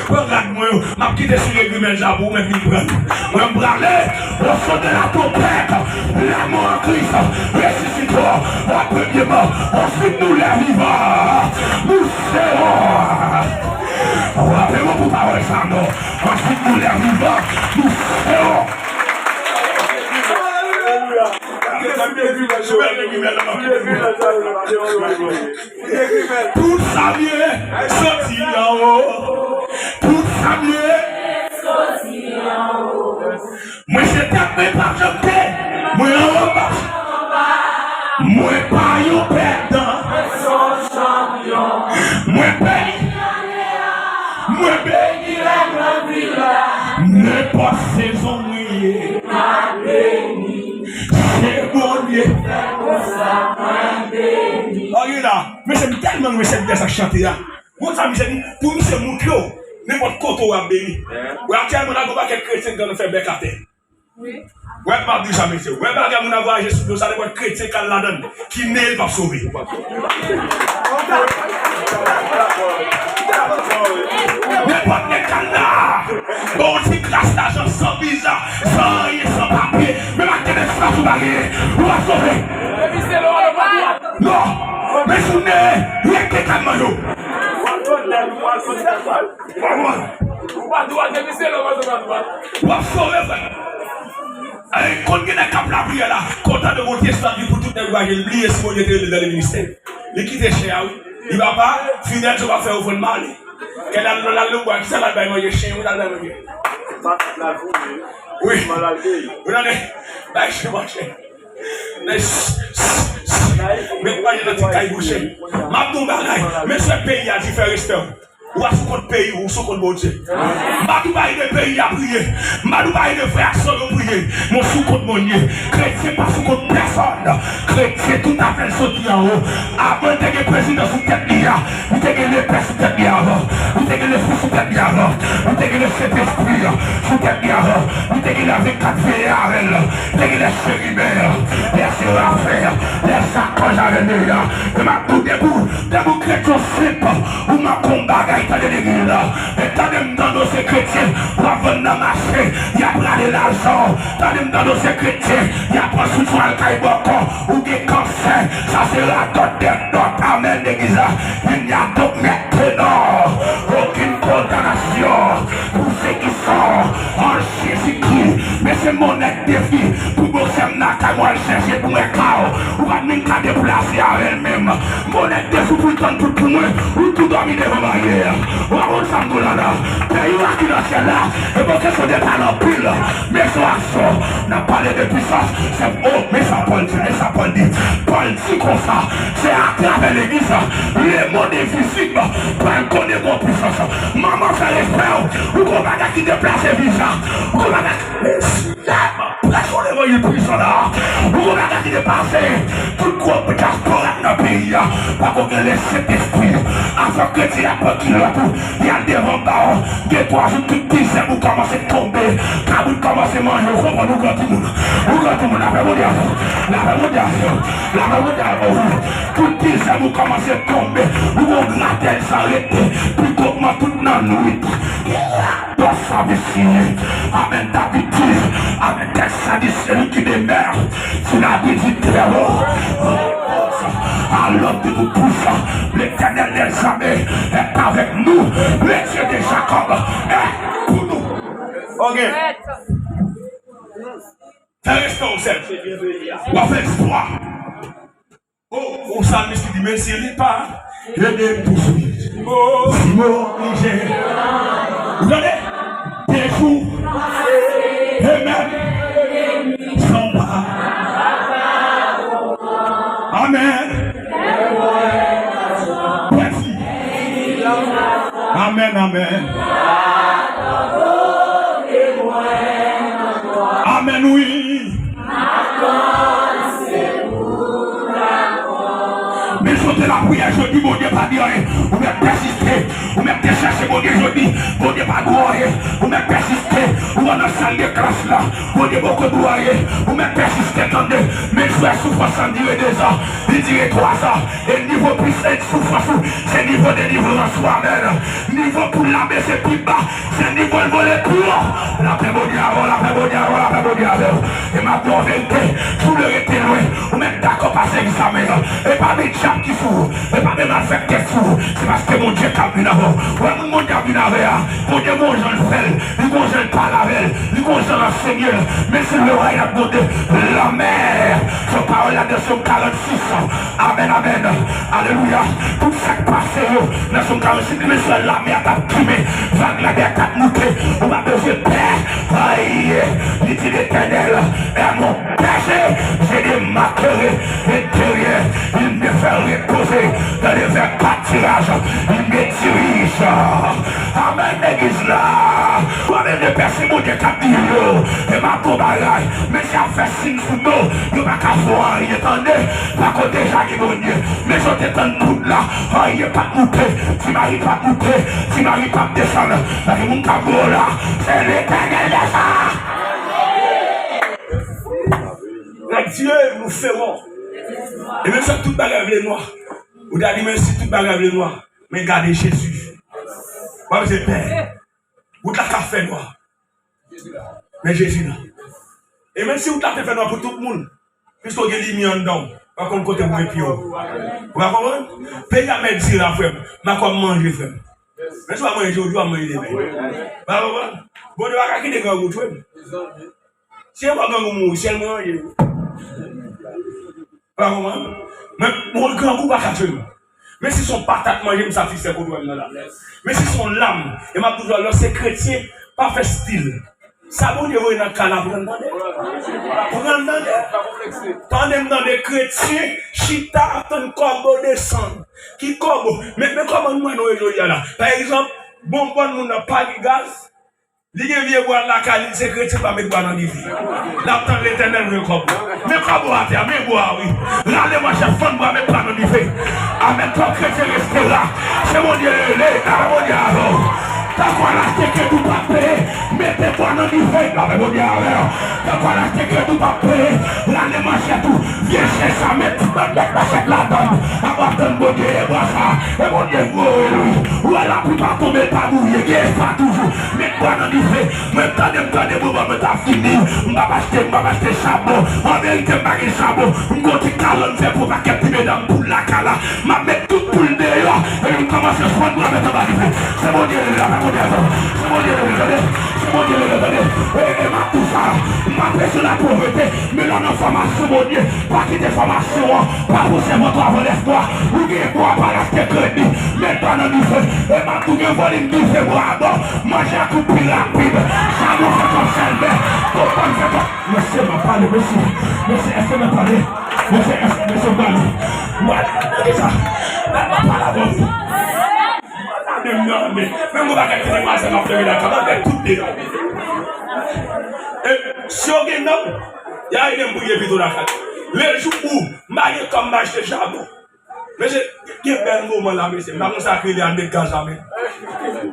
Pran rad mwen yo, m ap kite sou legrimèl la pou ou menm vin pran. Mwen m prale, au son de la trompette, la mort en Christ ressuscitera en premier mort. Ensuite nous les vivants, nous serons. Raple mwen pou pawòl sa non. Ensuite nous les vivants, nous serons. Tout sa m ye, soti anwo. Tout sa m ye, soti anwo. Mwen se tèt mwen pa chante, mwen anba. Mwen pa yon pèdan. Mwen beni. Mwen beni. Nenpòt sezon mwen ye. Se Bondye. Anyen la, mesye, m tèlman renmen sèvitè sa k chante a. Bon, sa misye di, pou misye montre w, nenpòt kote w ap beni. Wè, aktyèlman, la, gon pakèt kretyen k ann fè bèk atè. Wè, m ap di sa, mesye. Wè, bagay moun ap vwayaje sou do sa, nenpòt kretyen k al ladan l, ki neye l p ap sove. Nenpòt nèg k al la, ba w ti kras lajan, san viza, san anyen, san papye, menm ak tèt espas ou pa genyen, ou p ap sove. Non, men si w neye, rete kay manman w. Ou pa dwe depi se lè w pa sove. W ap sove, frè. Ay, konn gen nèg k ap lapriyè la, kontan de Bondye, sa di pou tout nèg vwayaje, li bliye si Bondye te rele l nan ministè. Li kite chè a, wi. Li papa, fidèl, se w ap fè ofrann male. Kè l al nan lal bwa, kisa l al bay manje? Chen, wi, l al bay manje. Wi. Ou tande? Bay chen manje. Men, men pa gen nan ti kay bouche. M ap di w bagay, men se peyi a di fè respè w. Ou pa sou kont peyi w, ou sou kont Bondye. M pa di w pa ede peyi a priye. M pa di w pa ede frè ak sè yo priye. Men w sou kont Bondye. Kretyen pa sou kont pèsòn. Kretyen tout afè l soti anwo. Avan l te gen prezidan sou tèt li a, li te gen lepè sou tèt li avan. Li te gen lefou sou tèt li avan. Li te gen Sentespri sou tèt li a, li te genlè avèk kat veye avè l, li te genlè cheribin, lè serafin, lè zakòj avè l deyò. E m ap di w, debout, debout kretyen senp, ou manke yon bagay, tande legliz la. E tande m tande w se kretyen, w ap vann nan mache, y ap rale lajan w. Tande m tande w se kretyen, y ap pran soutyen w al kay bòkò, ou gen kansè, sa se radòt dèdòt. Amèn, legliz la. Il n'y a donc maintenant aucune condamnation pour ceux qui sont en Jésus-Christ. Men se m yon nèg defi pou bòksè m nan kay mwen al chèche pou mwen ka w. Ou pa t menm ka deplase avè l menm. M yon nèg defi pou l tann tout pou mwen. Ou tou dòmi devan baryè. Ou pa konn sa m di w la la. Peyi w a ki nan syèl la. E bòksè se de pale anpil. Men se yon aksyon. N ap pale de pwisans. Se, o, men sa Pòl di, men sa Pòl di. Pòl di konsa, se atravè legliz, lemonn envizib pral konnen gon pwisans. Manman fè respè w, ou gon bagay ki deplase viza, ou gon bagay, mesye, prèch yon levanjil pwisan la, ou gon bagay ki deplase tout gwo dyaspora nan peyi a, pako gen Lesentespri, afè kretyen ap pran kilòt ou, y al devan ba w, de twa jou tout ti zèb ou kòmanse tonbe, kabrit kòmanse manje w, konprann ou gran timoun, ou gran timoun, lapè Bondye avè w, lapè Bondye avè w. Lapè Bondye avè w. Tout ti zèb ou kòmanse tonbe. Ou gon gratèl san rete. Pli gwo kòman tout nan nwit. Dòs sa visye. Amèn. David di, amèn, tèks la di, celui qui demeure sous l'abri du Très-Haut repose à l'ombre du Tout-Puissant. L'Éternel des armées est avec nous. Le Dieu de Jacob est pour nous. Ok. Fè respè w, sè m. W ap fè eksplwa. O, yon salmis ki di, men si li pa ede m touswit. Si m oblije. Ou tande? De jou. E menm. San pa. Amèn. Pèdi. Amèn, amèn. Amèn, wi. Men si w te lapriyè jodi, Bondye pa di anyen. Ou mèt pèsiste. Ou mèt te chèche Bondye jodi. Bondye pa di w anyen. Ou mèt pèsiste. Ou ann nan sal de klas la. Bondye poko di w anyen. Ou mèt pèsiste, tande. Men frè, soufrans lan dire dezan. Li dire twazan. E nivo pwisans soufrans ou, se nivo delivrans ou. Amèn. Nivo pou l lame se pi ba. Se nivo l vole pi wo. Lapè Bondye avè w, lapè Bondye avè w, lapè Bondye avè w. E m ap di w verite, si w vle rete lwen, ou mèt dakò pase egzamen an. E pa de dyab ki sou ou, e pa de malfektè sou ou. Se paske Bondye k ap vin avè w. Ou wè moun Bondye ap vin avè a, Bondye gon jan l fè l, li gon jan l pale avè l, li gon jan l ansenye l. Men si l vle w a, y ap gode lanmè. Se pawòl la nan Sòm karannsis. Amèn, amèn. Alelouya. Tout sa k pase yo, nan Sòm karannsis, li menm sou lame a t ap kimen, vag la dèyè t ap moute, ou pa bezwen pè. Ay, li di, L'Éternel est mon berger, je ne manquerai de rien. Il me fait reposer dans les verts pâturages. Il me dirige. Amèn, legliz la. Ou pa bezwen pè, se Bondye k ap gide w. E m ap di w bagay. Men si y ap fè siy sou do, yo pa ka fè w anyen, tande. Pako deja gen Bondye. Men si w te tann poud la, anyen p ap moute, ti mari p ap moute, ti mari p ap desann. Nan gen moun k ap gwo la, se Letènèl deja. Nèg Dye, nou fewon. E menm si tout bagay vle nwa, ou ta di, men si tout bagay vle nwa, men gade Jezi. W ap se pè. Wout la ka fè nwa. Men Jezi la. E menm si wout la te fè nwa pou tout moun, piske w gen limyè anndan w, w ap konn kote pou met pye w. Ou pa konprann? Peyi a mèt di la, frè m. M pa kwè m manje, frè m. Men si w ap manje jodi, w ap manje demen. Ou pa konprann? Bondye pa ka kite grangou tchwe m. Si e bò grangou mouri, syèl mwen ranje wi. Pa konprann? Men, mwen grangou pa ka tchwe m. Men si se yon patat manje m sa fistè kote w wè m nan la. Men si se yon lam, e m ap toujou lè se kretyen, pa fè stil. Sa Bondye voye nan kay la, pran l tande. Pran l tande. Tande m tande kretyen, chita, tann kòbo desann. Ki kòbo? Men, men kòman nou wè nou ye jodi a la? Pa egzanp, bonbòn moun nan pa gen gaz. Li gen vye bwa l lakay li, se kretyen pa met bwa nan dife. L ap tann Letènèl voye kòb. Men kòb ou atè a, men bwa a wi. Rale manchèt, fann bwa, met bwa nan dife. Amèn. Twòp kretyen rete la. Se Bondye rele, ala Bondye avè w. Tankou al achte kredi w p ap peye, mete bwa nan dife, lave bondye avè w. Tankou al achte kredi w p ap peye, rale manchèt ou, vye chen sa, met, met manchèt ladann, ap atann bondye e bwa sa, e bondye voye l wi. Ou wè laplipa tonbe l pa mouye, gen espwa toujou, met bwa nan dife. Mwen tande, m tande moman mwen ta fini, m p ap achte, m p ap achte chabon. An verite, m pa gen chabon. M gon ti kalann fè pou pakèt ti medam poul lakay la. M ap met tout poul deyò, epi m kòmanse fann bwa mèt anba dife. Se Bondye rele la, pa kote a fè. Se Bondye rele, tande. Se Bondye rele, tande. E, e m ap di w sa, m pa preche lapovrete, men lè w nan fòmasyon Bondye, pa kite fòmasyon an pa pou sèvant ou avè lèspwa. Ou gen dwa pa l achte kredi, met bwa nan dife. E m ap di w gen volim dife bwa abò, manje a kout pi rapid. Chabon fè kòb sèlmè, konprann fè kòb. Mesye, m ap pale, mesye. Mesye, èske m ap pale? Mesye, èske, mesye, m pale. Mwen, mwen, kisa? Mwen, mwen pale avè w. Mwen, mwen, mwen, mwen, mwen, bagay ki te pase, m ap fè lakay, m ap fè tout deyò. E, si yo gen nanm, y a ede m priye pito lakay. Lejou ou, m pa gen kòb, m achte chabon. Mesye, gen bèl moman la, mesye. M pa konn sa k rele al met gaz la, men.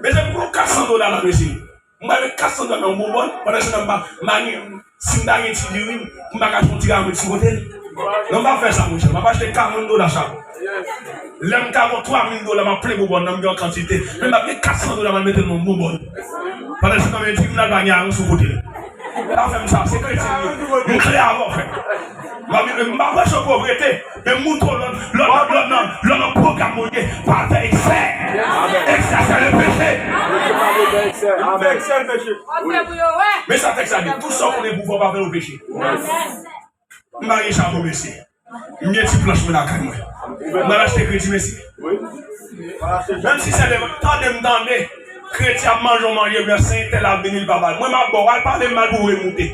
Mesye, m pran kat san dola la, mesye. M pral met kat san dola nan yon boubòn, pandan se tan m pa, m pa gen, si m ta gen ti diri, m pa ka fè yon ti ramen sou kote l. Non, m pa fè sa, monchè. M ap achte karant dola chabon. Lè m ka gon twa mil dola, m ap plen boubòn nan, m gen yon kantite. Men m ap gen kat san dola, m al mete l nan yon boubòn. Pandan se tan, men diri m nan pa gen ayen sou kote l. Pa fè m sa, se kretyen m ye. M klè avè w, frè. M pa, m pa preche povrete, men mouton lòt, lòt, lòt, lòt nan, lòt nan pwogram Bondye, pa fè eksè. Eksè, se le peche. Mesye, pa vle fè eksè. Amen. Fè eksè, peche. Men sa tèks la di, tout sa w konnen pou fè, pa fè l o peche. M pa gen chabon, mesye. M gen ti planch mwen lakay mwen. M al achte kredi, mesye. Menm si se le, tande m tande. Kretyen ap manje yon manje blan, se entèl ap vini, li pa ba l. Mwen, m ap ba w, al pale m mal pou w remoute.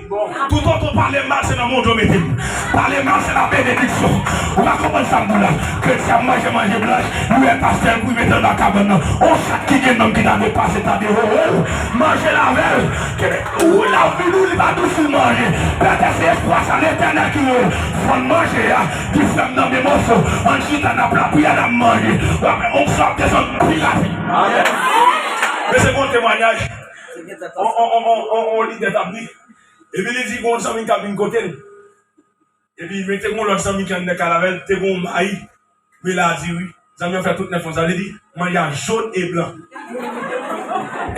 Toutotan w pale m mal, se nan mond yo mete m. Pale mal, se la benediksyon. Ou pa konprann sa m di w la. Kretyen ap manje manje blan, li wè pastè l pou l mete l nan kabann nan. On chat ki gen nanm ki ta dwe pase, ta dwe, oh, oh, manje l avè l. Kenbe, ou la vin ou, li pa di w si l manje. Pètèt se espwa sa, Letènèl ki voye l. Fann manje a. Di frè m nan de moso, ann chita n ap lapriyè n ap manje. W ap wè onksyon ap desann pi rapid. Amen. Men se bon temwayaj. On, on, on, on, on, on lidè t ap di. Epi li di gon zanmi k ap vin kote l. Epi men te gon lòt zanmi ki anndan kay la avè l, te gon mayi. Men la di wi. Zanmi an fè tout nèf an, sa vle di manje a jòn e blan.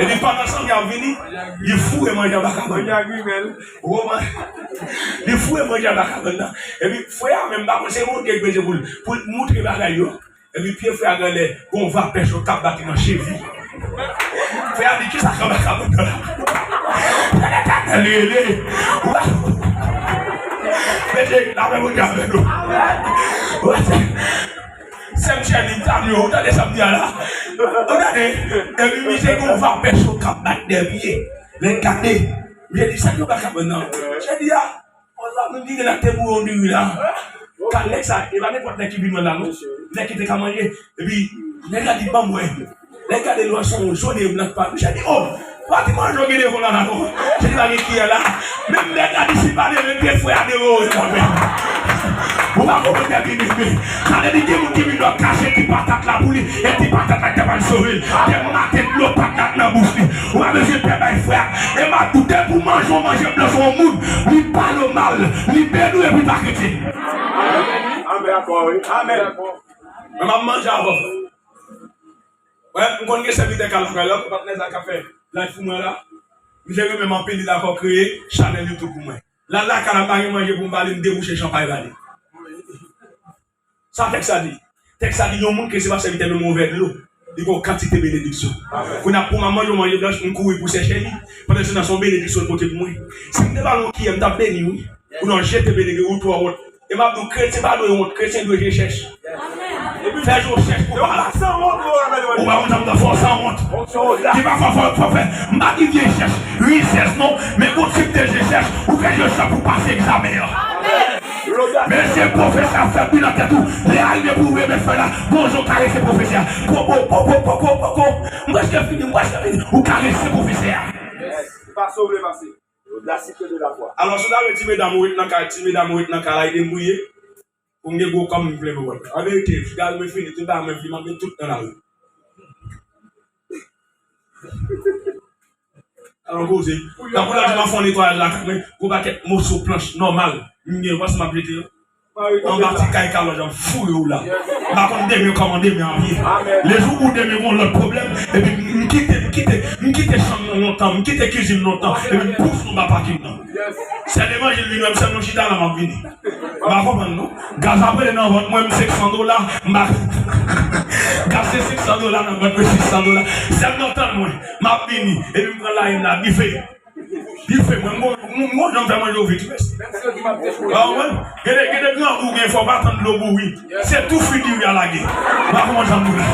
Epi pandan zanmi an ap vini, li foure manje anba kabann. Manje a grimèl. Ou konprann? Li foure manje anba kabann nan. Epi frè a menm pa konn se Bondye ki mete pou l, pou l moutre bagay yo. Epi pye frè a gen lè gon vapè cho k ap bat li nan chevi. Frè a di, "Kisa k anba kabann nan la?" Li rele. Mesye, lapè Bondye avè nou. Sè m chè li, tanyo, ou tande sa m di a la? Ou tande? Epi misye gen yon vapè cho k ap bat dèyè pye. Lè l gade, misye di, "Sa k anba kabann nan?" Misye di, "A, yon zanmi m ki gen la te boure yon diri la." Ka nèg sa, e pa nenpòt nèg ki vin wè l la, non. Nèg ki te ka manje. Epi, nèg la di, "Ban mwen." Lè l gade lwa son jòn e blan pa, misye di, "Oh, pa ti manje w gen devan w la, la, non." Misye di, "Pa gen kiyè la." Menm nèg la di, "Si pa devan, pye frè a devan w kanmenm." Ou pa konprann nèg li menm. Sa vle di, gen moun ki vin wè kache ti patat la pou li, e ti patat la ki ta pral sove l. Te maten dlo patat nan bouch li. Ou pa bezwen pè bay frè a. E m ap di w, depi w manje yon manje blan sou yon moun, li pale w mal, li beni w epi l pa kretyen. Amen. Amen. Amen. Men m ap manje avè w. Wè, m konn gen sèvitè k al lakay la, patnè sa k ap fè live pou mwen la. Misye renmen m anpil, li dakò kreye chanèl YouTube pou mwen. L al lakay la, m pa gen manje pou m ba li, m debouche chanpay ba li. Sa tèks la di? Tèks la di, yon moun ke se pa sèvitè, men m ouvè dlo. Li gen yon kantite benediksyon. Kounye a, pou m ap manje yon manje blanch, m kouri pou sèche li. Pandan se tan, se yon benediksyon l pote pou mwen. Si m te ba l yon kiyè, m t ap beni, wi. Ou nan jete benediksyon, ou twò wont. E m ap di w, kretyen pa dwe wont, kretyen dwe je chèch. Fè je w chèch pou pala. Ou pa konn sa m t ap fè w sanwont. Ki pa fò, fò, fò fè. M pa di vye chèch, rizèz non, men gon tip de je chèch, ou fè je chèch pou pase egzamen an. Mesye, pwofesè a fè bri nan tèt ou. Lè a rive pou ou remèt fè la, gon jan w karese pwofesè a. Poko, poko, poko, poko. M prèske fini, m prèske fini. Ou karese pwofesè a. Pase ou vle pase. L'audacité de la foi. Alò, si w ta vle ti medam ou ret nan kay, ti medam ou ret nan kay la, ede m priye. Pou m gen gwo kòb m plen pou mwen. An verite, gaz mwen fini, tout bagay mwen fini, m ap met tout nan lari. Alò koze. Tankou lè di m ap fè yon netwayaj lakay mwen, gwo pakèt moso planch nòmal. M gen, wè si m ap jete yo. Anba ti kay kalòt, jan m foure w la. M pa konn demen kòman demen ap ye. Lejou ou demen gon lòt pwoblèm, epi m kite, m kite, m kite chanm nan lontan, m kite kizin lontan, epi m pouse w anba pakin nan. Sè levanjil vin wè m, sè m, nou chita la, m ap vini. M pa konprann non. Gaz ap rele nan vant mwen, m senk san dola, m pa. Gaz se senk san dola, nan vant mwen sis san dola. Sè m nan tann mwen, m ap vini, epi m pran layen la, dife. Dife, mwen, m gon, m gon jan m fè manje w vit, wi, mèsi. Ou konprann? Gen de, gen de grangou gen, fò w pa tann dlo bouri. Se tou fri diri a lage. Ou pa konprann sa m di w la.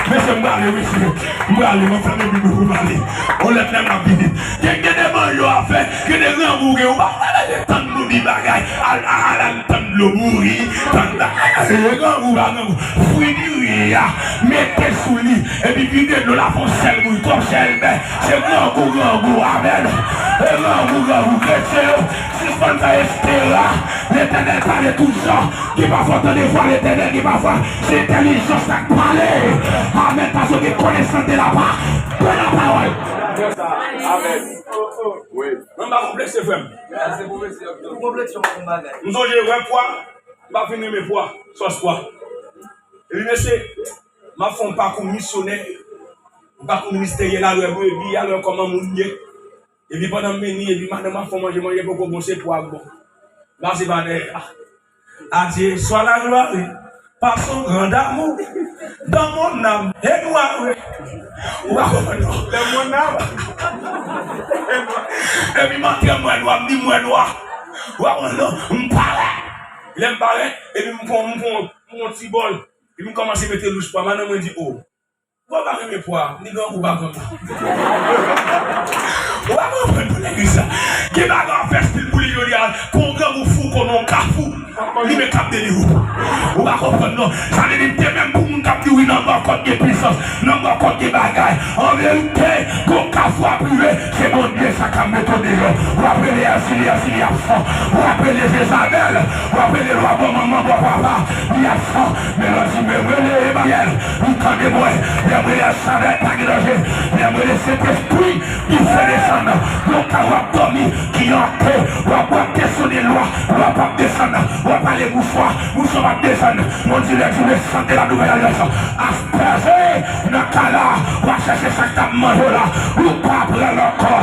Mesye, m prale, mesye. M prale, mwen fèmen bib mwen pou m ale. On lèt lè m ap vini. Gen, gen de manyo a fè, gen de grangou gen, ou pa prale tann nou di bagay. Al, al, al, al tann dlo bouri, tann bagay. E grangou, pa grangou. Fri diri a, mete sou li, epi vide dlo la, fè yon sèl bouyi, twòp chè, bè. Se grangou, grangou, amèn. E grangou, grangou, kretyen yo, sispann fè espera. Letènèl pale tout jan. Gen pafwa w tande vwa Letènèl, gen pafwa se entèlijans la k pale. Amèn, paske w gen konesans de la pa-, de la pawòl. Amèn. Wi. Mwen pa konplekse, frè m. M sonje wè pwa, m pa fin renmen pwa, sòs pwa. Epi mesye, m ap fè yon pakou misyonè, yon pakou ministeryèl, al wè brebi, al wè kòman moun ye. Epi pandan m vini, epi madanm ap fè manje, manje poko bon, se pwa k bon. M pase pa dèyè a. À Dieu soit la gloire, par son grand amour, dans mon âme et gloire. Ou pa konprann non. Dans mon âme. Epi m antre m wè nwa, m di m wè nwa. Ou pa konprann non. M parèt. Lè m parèt, epi m pran, m pran, m pran yon ti bòl. Epi m kòmanse mete louch pwa. Madanm mwen di, o. Ou pa renmen pwa, ni grangou pa grangou. Ou pa konprann pou legliz la. Gen bagay w ap fè stil pou li jodi a, pou yon grangou fou konnen w kafou. Li men k ap deli ou. Ou pa konprann non. Sa vle di te menm pou moun k ap di wi nan bòkòt gen pisans, nan bòkòt gen bagay. An verite, gon kafou ap rive, se Bondye sa k ap mete w deyò. W ap rele Èzili, Èzili absan. W ap rele Jezabèl, w ap rele lwa bò manman, bò papa, li absan. Men lè w di, men rele Emanuèl, li tande mwen. Lè m rele Èl Chadday, pa gen danje. Lè m rele Sentespri, dife desann. Yon kay w ap dòmi ki ante, w ap, w ap desann lwa, lwa p ap desann. W ap pale mouchwa, mouchwa p ap desann. Mon Dieu, lè di, men sante la nouvèl alyans. Apèze nan kay la, w ap chèche sa k t ap manje w la, ou pa pran l ankò.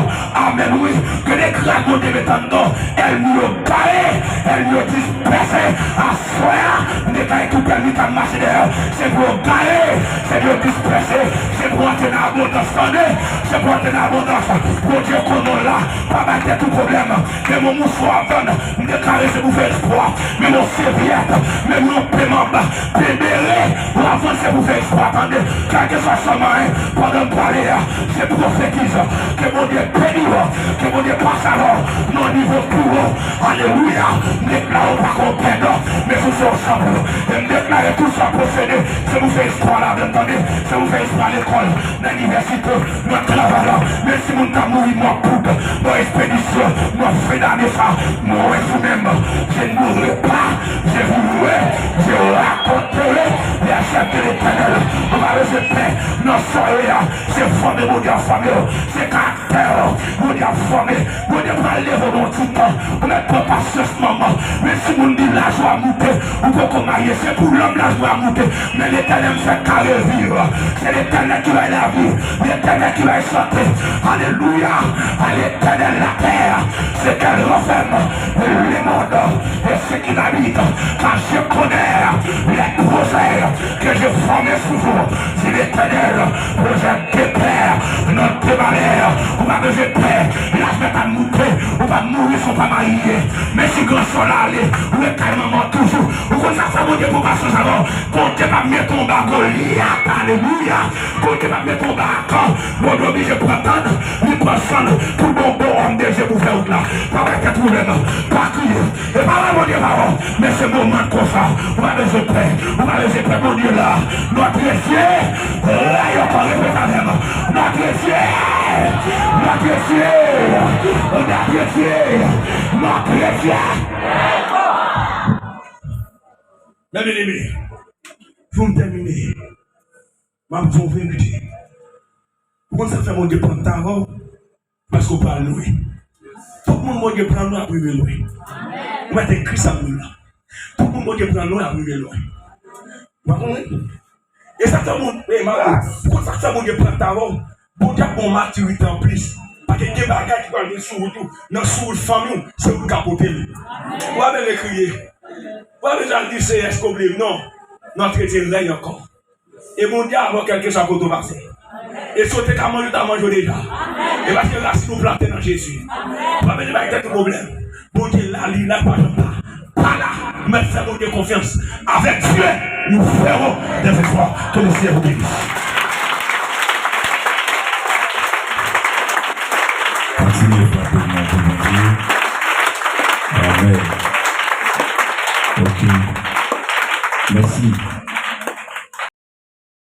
Amèn, wi. Gen de gras Bondye met anndan w, ènmi yo gaye, ènmi yo dispèse. Aswè a, m deklare tout ènmi k ap mache dèyè w, se pou yo gaye, se pou yo dispèse, se pou antre nan abondans, tande, se pou antre nan abondans. Bondye konnen w la, pa bay tèt ou pwoblèm. Menm yon mouchwa w ap vann, m deklare se pou fè eksplwa. Menm yon sèvyèt, menm yon pe manba, pe bere, w ap vann se pou fè eksplwa, tande. Kèlkeswa sa w manyen, pandan m pale a, se pwofetize. Ke Bondye beni w, ke Bondye pase avè w nan yon nivo pi wo. Alelouya. M deklare w pa ka yon pèdan, men se yon chanpyon. E m deklare tout sa w posede, se pou fè eksplwa ladan, tande, se pou fè eksplwa lekòl, nan inivèsite, nan travay la. Men si moun ta mouri mò poud, mò espedisyon, mò fen dane sa, mwen wè sou menm, je ne mourrai pas, je vivrai, je raconterai les œuvres de l'Éternel. Ou pa bezwen pè nan sa w ye a, se fòme Bondye ap fòme w, se karaktè w Bondye ap fòme. Bondye pral leve w nan yon ti tan, ou mèt pran pasyans manman. Men si moun di laj ou a moute, ou poko marye, se pou lòm laj ou a moute. Men Letènèl m fè kare viv. Se Letènèl ki bay lavi. Letènèl ki bay sante. Alelouya. À l'Éternel la terre, ce qu'elle renferme, le monde et ceux qui l'habitent. Car je connais les projets que j'ai formés sur vous, dit l'Éternel. Pwojè de pè, non de malè. Ou pa bezwen pè. Laj mèt ap moute. Ou pa mouri si w pa marye. Men si gran sè w la ale, ou ret kay manman w toujou. Ou konn sa k fè Bondye pran pasyans avè w? Bondye p ap mete w anba Golyat, alelouya. Bondye p ap mete w anba Akan. Bondye oblije pran tann, li pran sann pou l ba w bon òm de Dye pou fè wout la. Pa bay tèt ou pwoblèm, pa kriye. E pa wè Bondye pa wè w, men se moman konsa. Ou pa bezwen pè, ou pa bezwen pè, Bondye la. Notre Dieu, la, yo pa repete avè m. Notre Dieu, notre Dieu, notre Dieu, notre Dieu. Mè byeneme, pou m tèmine, m ap di w verite. Ou konn sa k fè Bondye pran tan avè w? Paske w pral lwen. Tout moun Bondye pran lwen ap rive lwen. Ou mèt enskri sa nan Bib la. Tout moun Bondye pran lwen ap rive lwen. Ou pa konprann? E sa k fè Bondye, e, mari, ou konn sa k fè Bondye pran tan avè w? Bondye ap ba w matirite anplis. Paske gen bagay ki pral vin sou wout ou, nan sou wout fanmi w, se ou ki ka pote l. Ou pa bezwen kriye. Ou pa bezwen al di, Seyè, èske w bliye m? Non. N ap trete rèy ankò. E Bondye avè w kèlkeswa kote w pase. E si w te ka manje, w ta manje w deja. E paske rasin ou plante nan Jezi. Ou pa bezwen bay tèt ou pwoblèm. Bondye la, li la, pa janm pa. Pa la. Mèt fè Bondye konfyans. Avec Dieu, nous ferons des exploits. Que le Seigneur vous bénisse. Kontinye frape men pou Bondye. Amèn. Ok. Mèsi.